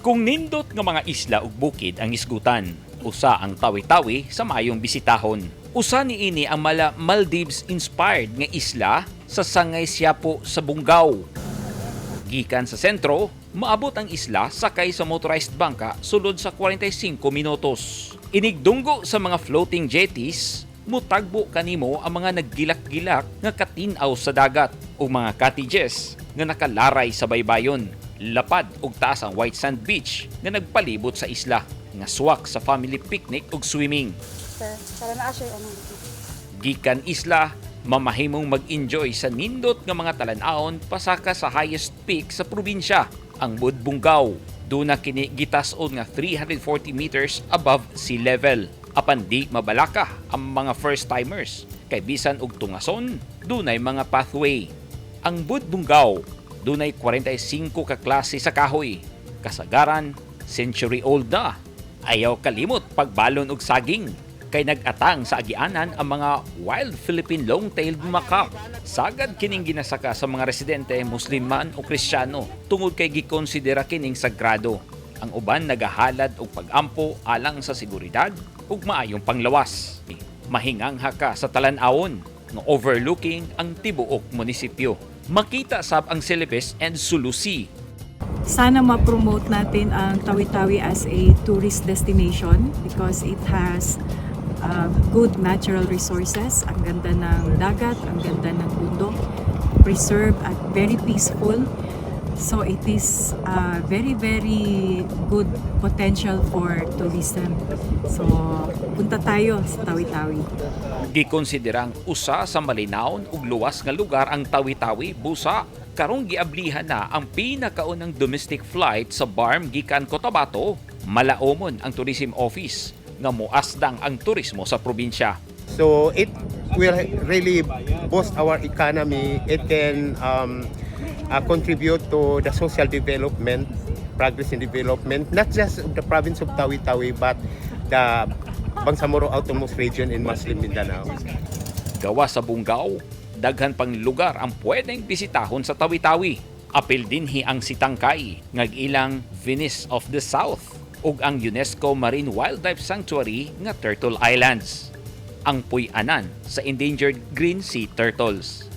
Kung nindot nga mga isla ug bukid ang isgutan, usa ang Tawi-Tawi sa maayong bisitahon. Usa niini ang mala Maldives inspired nga isla sa Sangay Siapo sa Bongao. Gikan sa sentro, maabot ang isla sakay sa motorized bangka sulod sa 45 minutos. Inigdunggo sa mga floating jetties, mutagbo kanimo ang mga naggilak-gilak nga katinaw sa dagat ug mga cottages nga nakalaray sa baybayon. Lapad ug taas ang white sand beach nga nagpalibot sa isla nga swak sa family picnic ug swimming. Sir, para na siya ano. Gikan isla, mamahimong mag-enjoy sa nindot nga mga talan-awon pasaka sa highest peak sa probinsya, ang Budbungaw. Duna kini gitas-on nga 340 meters above sea level. Apan di mabalaka ang mga first-timers kay bisan og tungason, dunay mga pathway. Ang Budbungaw, dunay 45 ka klase sa kahoy. Kasagaran, century old na. Ayaw kalimot pagbalon og saging kay nag-atang sa agianan ang mga wild Philippine long-tailed macaque. Sagad kining ginasaka sa mga residente, Muslim man o Kristiyano, tungod kay gikonsidera kining sagrado. Ang uban nagahalad og pag-ampo alang sa seguridad ug maayong panglawas. Mahingangha ka sa talan-awon nga overlooking ang tibuok munisipyo. Makita sab ang Celebes and Sulu Sea. Sana ma-promote natin ang Tawi-Tawi as a tourist destination because it has good natural resources. Ang ganda ng dagat, ang ganda ng bundok, preserved at very peaceful. So it is very, very good potential for tourism. So punta tayo sa Tawi-Tawi. Gikonsiderang usa sa malinawon ug luwas nga lugar ang Tawi-Tawi busa karong giablihan na ang pinakaunang domestic flight sa BARMM gikan Cotabato. Malaomon ang tourism office nga muasdang ang turismo sa probinsya. So it will really boost our economy. It can contribute to the social development, progress in development, not just of the province of Tawi-Tawi, but the Bangsamoro Autonomous Region in Muslim Mindanao. Gawa sa Bongao, daghan pang lugar ang pwedeng bisitahon sa Tawi-Tawi. Apil dinhi ang Sitangkai, nga ilang Venice of the South, ug ang UNESCO Marine Wildlife Sanctuary nga Turtle Islands. Ang puy-anan sa endangered green sea turtles.